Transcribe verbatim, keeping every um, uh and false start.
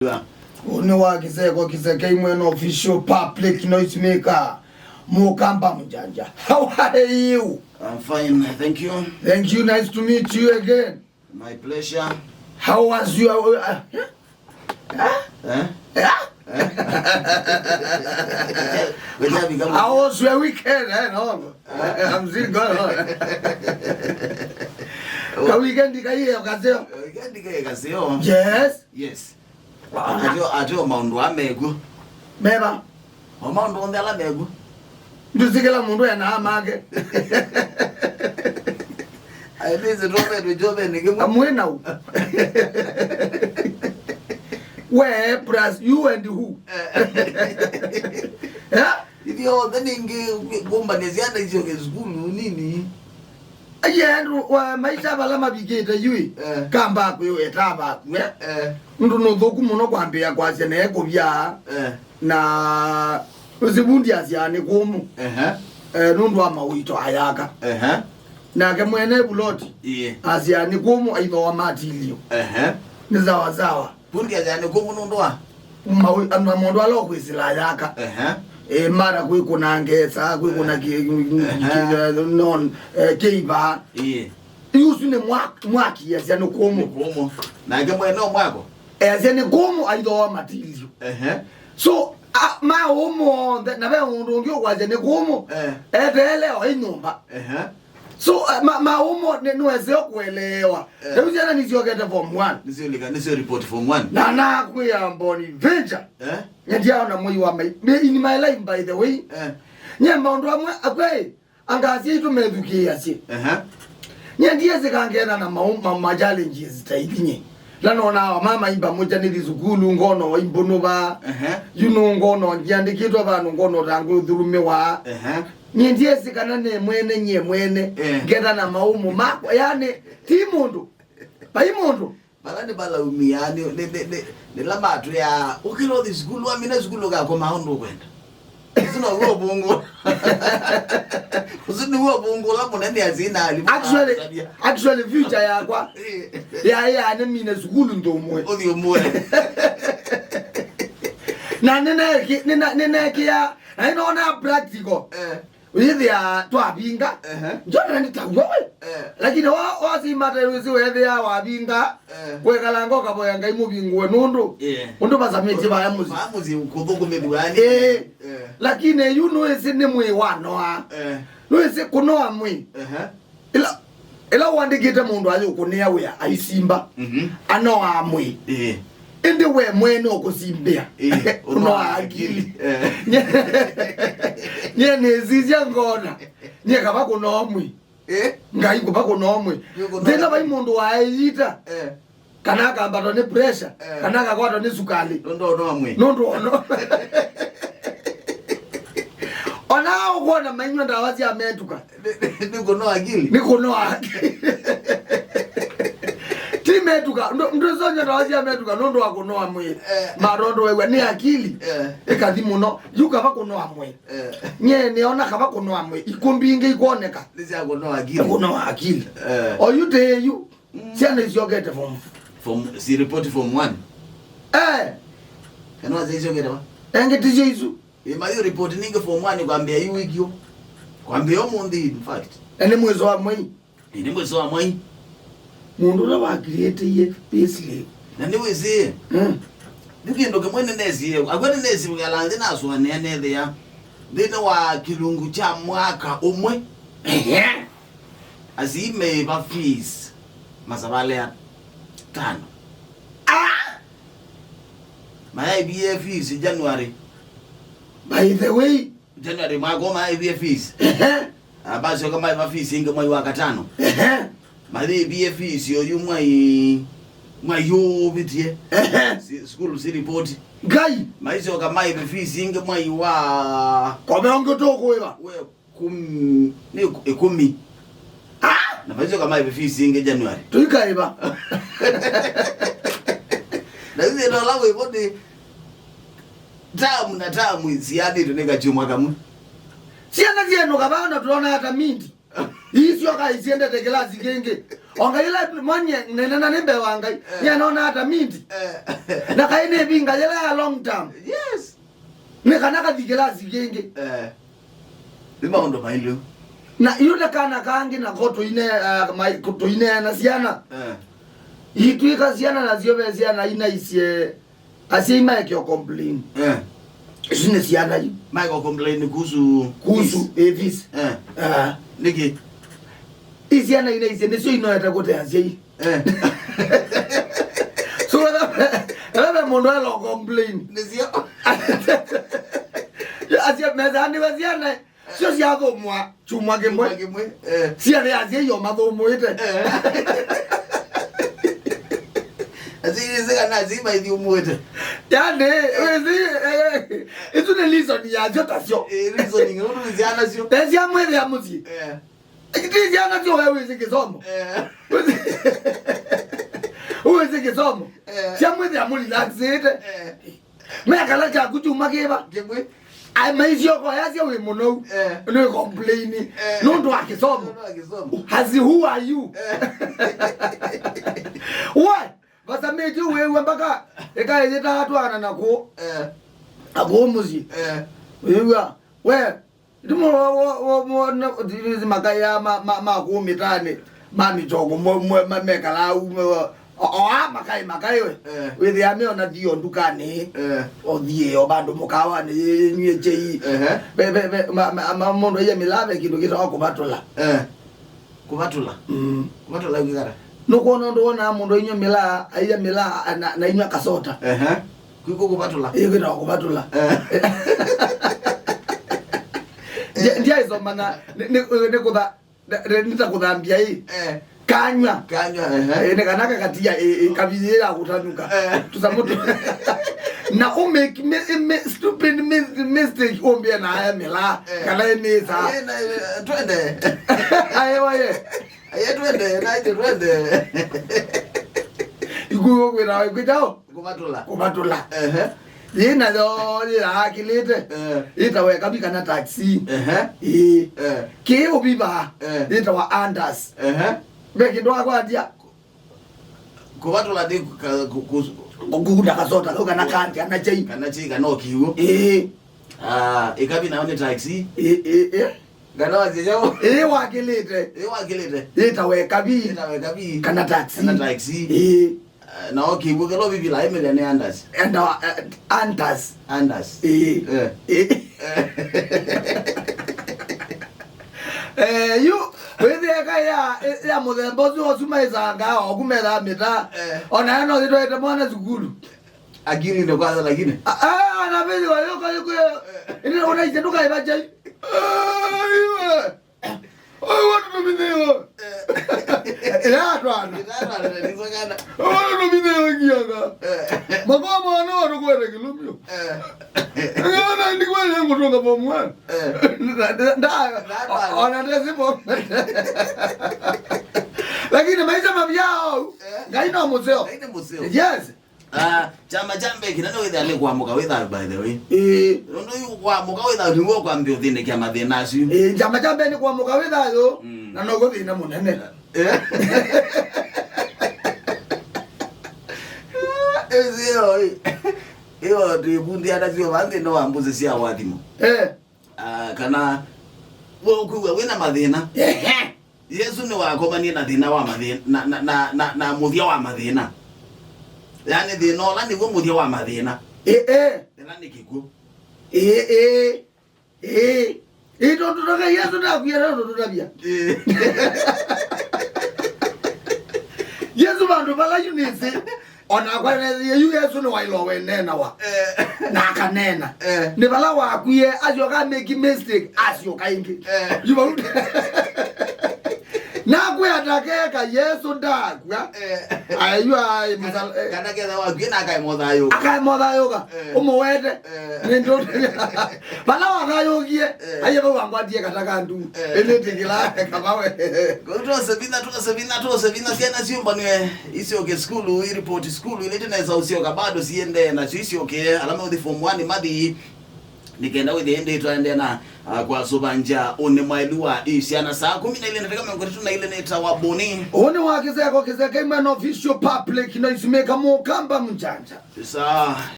Ũnĩ wa Kiseko, Kisekei Mwene official public noise maker. Mukamba Mjanja. How are you? I'm fine, thank you. Thank you, nice to meet you again. My pleasure. How was your, uh, uh, eh? Eh? How was your weekend? Eh, no. I'm still going on. Ka weekend kaiye kaseo. Weekend kaiye kaseo. Yes. Yes. Ateo, ateo maũndũ amekwo. Meva. O maũndũ onthe ala mekwo. Ndusikila mũndũ ena make. Aĩthĩse twovetwe kyoveni kĩmwe. Amwe nau. Where plus you and who? Eh? Ithyothe ningĩ kũmbania syana isyoke sukulu nini. Aye andũ wa maisha vala mavikĩte yui. Eh. Kamba kwĩweta vaku, eh? Eh. Ũndũ nũthũku mũno kwambĩĩa kwasya naye kũvya. Eh. Na ũsivundi asya nĩ kũmũ. Ehe. Eh, nũndũ wa mawĩto ayaka. Ehe. Nake mwene vuloti. Iye. Asya nĩ kũmũ aithoa matilio. Ehe. Nĩ sawa sawa. Vundi asya nĩ kũmũ nũndũ wa? Maũ-, na maũndũ ala ũkwĩsĩla ayaka. Ehe. Eh, mara kwĩkũna ngesa, kwĩkũna ki-, ki-, non, eh, kĩiva. Iye. Yu ũsu nĩ mwa-, mwaki, easya nĩ kũmũ. Nĩ kũmũ. Nake mwene o mwako? Easya nĩ kũmũ aithoa matilio. Ehe. So, a, maũũ monthe, na ve mũndũ ũngĩ ũkwasya nĩ kũmũ, eh, eteele o ĩ nyũmba. Ehe. So, eh, ma, maũũ mo nĩ, nĩweseo kũeleewa. Eh. Rĩu syana nĩsyokete form one. Nĩsyolika, nĩsyo report form one. Na nakwĩa Boni Venture. Eh? Nyendiaona mwei wa Mai. Me, in my life, by the way. Eh. Nye maũndũ amwe, akwai, Anga asyai tũmethukĩĩasye. Ehe. Nye ndiesĩ kangetha na mau, ma, ma challenges ta ithi nye. La nonaa mama imba mũkya nĩthi sukulu, ngono wa imbũnũva. Ehe. You know, ngono njiandĩkĩtwe vandũ, ngono ta ngũthulumiwa. Ehe. Nye ndiesĩ kana nĩ mwene, nye mwene. Eh. Ngetha na maũmũ makwa. Yani, ti mũndũ. Vai mũndũ. Vala nĩ vala umia, nĩ, nĩ, nĩ, nĩ, nĩla matwĩaa, ũkĩla ũthi sukulu, wamina sukulu ũkakoma ũndũ ũkwenda. Ũsu now'o ũvũngũ. Ũsu nĩw'o ũvũngũ ũla mũnene asyai na alimũ. Actually, actually, future yakwa yaĩ ya nĩmine sukulu nthũmũe. Ũthi ũmũe. Na nĩneki-, nĩna-, nĩnekĩa, na nĩnona practical. Eh. Wĩthĩa twavinga, ehe, Jonathan nĩ taw'o we. Eh. Lakini wa, wasimata wĩsĩ wethĩa wavinga, eh, kwĩkalanga ũkavoya Ngai mũvingũe nũndũ, yeah, ũndũ vasamĩtye vaya mũsyĩ. Vaya mũsyĩ kũthũkũmĩthw'a nĩ. Eh. Eh. Lakini yu nũĩsĩ nĩ mwĩĩ wa Noa. Eh. Nũĩsĩ kũnoa mwĩĩ. Ehe. Ĩla, ĩla ũandĩkĩte mũndũ ayũkũnĩa wĩa aisimba, mhm, anoaa mwĩĩ. Ĩĩ. Ĩndĩ we mwene ũkũsimbĩa. Ĩĩ, ũnoaa akili. Eh. Nye, nye nĩsisya ngona. Nye kava kũnoa mwĩĩ. Eh? Ngai kũva kũnoa mwĩĩ. Nĩũkũnoa. Thĩna vai mũndũ waĩyita. Eh. Kana akambatwa nĩ pressure, eh, kana akakwatwa nĩ sukali. Nũndũ ũnoa mwĩĩ. Nũndũ ũnoa. Ona ũkwona mainywa ndawa sya metuka. Nĩ, nĩ, nĩ kũnoa akili. Nĩ kũnoa akili. Ti metuka, ndũ, ndũsonywa ndawa sya metuka nũndũ wa kũnoa mwĩĩ. Eh. Mara ũndũ wew'a nĩ akili. Eh. Ĩkathi mũno. Yu kava kũnoa mwĩĩ. Eh. Nye nĩona kava kũnoa mwĩĩ. Ikũmbi ingĩ ikwoneka. Nĩ sya kũnoa akili. Kũnoa akili. Eh. Oyu tĩ yu. Mm. Syana isyokete form. Form, si report form one. Eh. Kana waze isyokete wa? Enge tisyo isu. Ĩ, mayu report ningĩ form one kwambĩa yu wiki yo. Kwambĩa ũmũnthĩ, in fact. Na nĩ mwĩso wa mwei. Ĩ, nĩ mwĩso wa mwei. Mũndũ ũla wakrietiie payslip. Na nĩ wĩsĩ. Mm. Nĩ kĩndũ kĩmwe nĩnesie. Akwete nĩnesie kũkala nthĩ nasũanĩa nethĩa. Nthĩnĩ wa kĩlungu kya mwaka ũmwe. Ehe. Asyai meĩva fees masavalĩ atano. Ah! Mayaĩvie fees January. By the way, January mwaka ũũ mayaĩvie fees. Ehe. Ah, masyoka maĩva fees ĩngĩ mwai wa katano. Ehe. Mayaĩvie fees oyu mwai, mwai ũvitie. Ehe. Si, school si report. Ngai. Maisyoka maĩve fees ĩngĩ mwai wa. Kome ũngĩ tũkũĩva. We, kũmi, nĩ ĩkũ-, ĩkũmi. Ah! Na vaisyoka maĩve fees ĩngĩ January. Tũikaĩva. Na yu thĩna ũla wĩvo nĩ tamu na tamu isianĩtwe nĩ kakyumwa kamwe. Syana syenũka vaa na tũlona ata mindi. Isyoka isiendete kĩlasi kĩngĩ. O Ngai ĩla mwanie nene na nĩ mbee wa Ngai, eh, nĩanona ata mindi. Eh. Na kaĩ nĩ ĩvinga yĩla ya long term. Yes. Nĩ kana kathi kĩlasi kĩngĩ. Eh. Nĩ maũndũ mailũ. Na yu nĩ kana kangĩ nako tũine, ah, mai-, tũineena syana. Eh. Itwĩka syana nasyo ve syana inaisye asyai maeke o complain. Eh. Isu nĩ syana yu. Maeke o complain kuhusu kuhusu fees. Eh, fees. Eh. Ah. Nĩkĩ? Isyana inaisye nĩsyo inoete kũte asyai. Eh. So, ela, ela ve mũndũ elo complain. Nĩsyo. Asya mesa andiwa syana, syo syathũmwa kyumwa kĩmwe. Kyumwa kĩmwe, eh. Syana asyai o mathũmũĩte. Eh. Asyai nĩsĩ kana asyai maithiũmũĩte. Yani, wĩsĩ, eh, isu nĩ reason yasyo tasyo. Eh, reasoning, nũndũ nĩ syana syo. Esya mwĩthĩa mũsyĩ. Eh. Ti syana syo we wĩsĩ kĩsomo. Eh. Wĩsĩ kĩsomo. Eh. Sya mwĩthĩa mũrelaxĩte. Eh. Mekala kyaku kyuma kĩva. Kĩmwe. Ai maisyokoyasya wĩ mũnou. Eh. Nĩ complain. Eh. Nũndũ wa kĩsomo. Nũndũ wa kĩsomo. As who are you? Eh. Why? Vasamĩtye wĩw'a mpaka ĩkaĩyĩtaa twana na kũũ. Eh. Na kũũ mũsyĩ. Eh. Wĩw'a. We, Ndimo wo, wo, wo, wo, no, these makaĩ ma, ma, ma kũũ mĩtaanĩ, ma mĩtoko, mwe, mwe, ma, mekalaa u, mwe, o, o, a, makaĩ, makaĩ we. Eh. Wĩthĩa me ona thio ndukanĩ, eh, o thiĩ, o vandũ mũkawanĩ, yĩ, yĩnywie chai. Ehe. Ve, ve, ve, ma, ma, ma, mũndũ aiya mĩlaa ve kĩndũ kĩtawa kũvatũla. Eh. Kũvatũla? Mm. Kũvatũla wĩkĩkata? Nũkwona ũndũ wonaa mũndũ ainywa mĩlaa, aiya mĩlaa, na, na ainywa kasota. Ehe. Kwĩkũ kũvatũla? Ĩĩ, kwĩtawa kũvatũla. Eh. Ndya-, ndyaĩsomana, nĩ, nĩ, nĩ kũtha-, nĩ, nĩ, nĩ ta kũthambia ĩ. Eh. Kanywa. Kanywa, ehe. Eh, nĩ kana kakatia, eh, eh, kavinyĩ ya kũtanuka. Eh. Tũsamũ tũ-, na ũmake mi-, mi-, stupid mi-, mistake ũmbĩe na aya mĩlaa, eh, kana ĩnĩsa. Aye, na, eh, twende. Aye, waye. Aye, twende, na ĩtĩ twende. Ikuo kwĩtawa, kwĩtawa? Kũvatũla. Kũvatũla. Ehe. Yĩ nayo yĩakĩlĩte. Eh. Yĩtawa ĩkavi kana taxi. Ehe. Ĩĩ. Eh. Kĩ ũviva. Eh. Yĩtawa andas. Ehe. Ve kĩndũ wakwatia. Kũvatũla nĩ ka-, ku-, ku-, kũkunda kasota kau kana kati, kana chai. Kana chai, kana o kiw'ũ. Ĩĩ. Ah, ĩkavi nayo nĩ taxi. Ĩĩ, ĩĩ, ĩĩ. Kana wasya chao? Ĩĩ, wakĩlĩte. Ĩĩ, wakĩlĩte. Yĩtawa ĩkavi. Yĩtawa ĩkavi. Kana taxi. Kana taxi. Ĩĩ. Eh, na o kiw'ũ kĩla ũvivila ĩmĩlya nĩ andas. Enda, eh, andas. Andas. Ĩĩ. Eh. Ĩĩ. Eh, yu, wĩthĩeka ya, ya mũthemba ũsu, osu maĩsanga, oku methaa mĩtaa. Eh. Ona ena ũthitwaĩte mwana sukulu. Akili ndio kwanza lakini. Ah, ah, na mimi wa yoka yuko. Ndio unaisha duka ibaje. Aiwe. Oi, watu tumineo. Eh. Ya twana. Ĩla twana, nĩsakana. Oi, watu tumineo kianga. Eh. Makoma wana watu kwenda kilumio. Eh. Ngana ndikwenda ngutunga form one. Eh. Nda, nda, nda, ona ndesipo. Lakini maisha mavyao. Eh. Ngai no mũseo. Ngai nĩ mũseo. Yes. Ah, kyama kya mbee kĩnene wĩthĩa nĩ kũamũka wĩ thayũ, by the way. Ĩĩ. Nũndũ yu kũamũka wĩ thayũ nĩw'o kwambĩa ũthĩnĩkĩa mathĩna asu. Ĩĩ, kyama kya mbee nĩ kũamũka wĩ thayũ, mm, na noguo thĩna mũnene. Eh? Ĩsĩ ĩyo, ĩ. Ĩyo twĩkundia nasyo va nthĩnĩ wa mbũsĩ sya ũathimo. Eh. Ah, kana we ũkwĩw'a wĩna mathĩna. Ehe. Yesũ nĩwakomanie na thĩna wa mathĩna, na, na, na, na, na mũthya wa mathĩna. Yaani thĩna ũla nĩw'o mũthya wa mathĩna. Ĩ, ĩ. Thĩna nĩ kĩkw'ũ. Ĩ, ĩ. Ĩ. Ĩ, tondũ tũtavya Yesũ ndakwie, tondũ tũtavya. Ĩ. Yesũ vandũ vala yu nĩsĩ. Ona kwa nethie yu Yesũ nĩ wailwa wenenawa. Eh. Na akanena. Eh. Nĩ vala wakwie, asyoka make mistake, asyoka ĩngĩ. Eh. Yu vau. Nakwĩa atakeka Yesũ ndakw'a. Eh. Aya yu ai mũsal-, eh. Kana ketha wakwie na akae mothayũka. Akae mothayũka. Eh. Ũmũwete. Eh. Nĩ ndũ-, vala wathayũkie, eh, aye vau wangwatie kata ka ndu. Eh. Ĩnĩtĩkĩla kavawe. Kwa hiyo tuose vinya, tuose vinya, tuose vinya, syana syũmbanwe isyoke sukulu, iripoti sukulu, ila itinesa ũsyoka, bado siendee nasyo isyoke, ala meũthi form one mathi, Nĩ kenda wĩthĩe ĩndĩ twaendea na, ah, kwasũvangya ũnĩ mwaĩlu wa isyana saa kũmi na ilĩ na ndakĩka mĩongo ĩtatũ na ilĩ nĩtawa Boni. Ũnĩ wa kĩseko kĩseke imwe na official public noise maker Mũkamba Mũnjanja. Saa